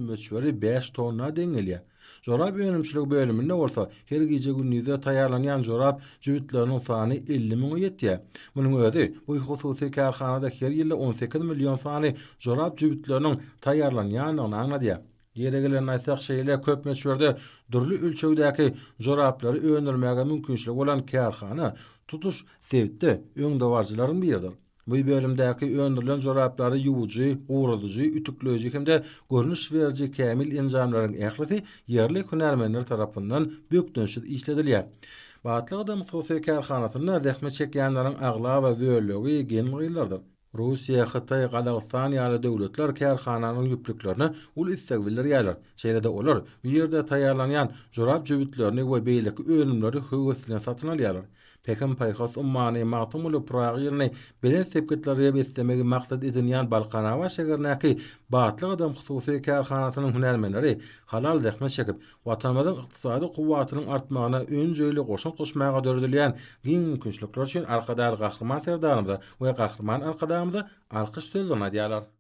möçberi bäş tonna deň gelýär. Jorap önümçiligi bölüminde bolsa her gije-gündizde taýýarlanýan jorap jübütleriniň sany 50 müňe ýetýär. Munuň özi bu hususy kärhanada her ýylda 18 million sany jorap jübütleriniň taýýarlanýandygyny aňladýar. Ýeri gelende aýtsak, şeýle köp möçberde dürli ölçegdäki joraplary öndürmäge mümkinçiligi bolan kärhana tutuş sebitde öňdebaryjylaryň biridir. Bu bölümdäki öndürilen joraplary ýuwujy, guradyjy, ütükleýji hem-de görnüş beriji kämil enjamlaryň ählisi ýerli hünärmenler tarapyndan bökdençsiz işledilýär. Batly Gadam hususy kärhanasynda zähmet çekýänleriň aglaba bölegi gelin-gyzlardyr. Russiýa, Hytaý, Gazagystan ýaly döwletler kärhananyň ýüplüklerine uly isleg bildirýärler. Şeýle-de olar bu ýerde taýýarlanýan jorap jübütlerini we beýleki önümleri höwes bilen satyn alýarlar. Pähim-paýhas ummany Magtymguly Pyragy ýylyny belent sepgitlere beslemegi maksat edinýän Balkanabat şägerindäki Batly gadam hususy kärhanasynyň hünärmenleri halal zähmet çekip, Watanymyzyň ykdysady kuwwatynyň artmagyna önjeýli goşant goşmaga döredilýän giň mümkinçilikler üçin Arkadagly Gahryman Serdarymyza we Gahryman Arkadagymyza alkyş sözlerini aýdýarlar.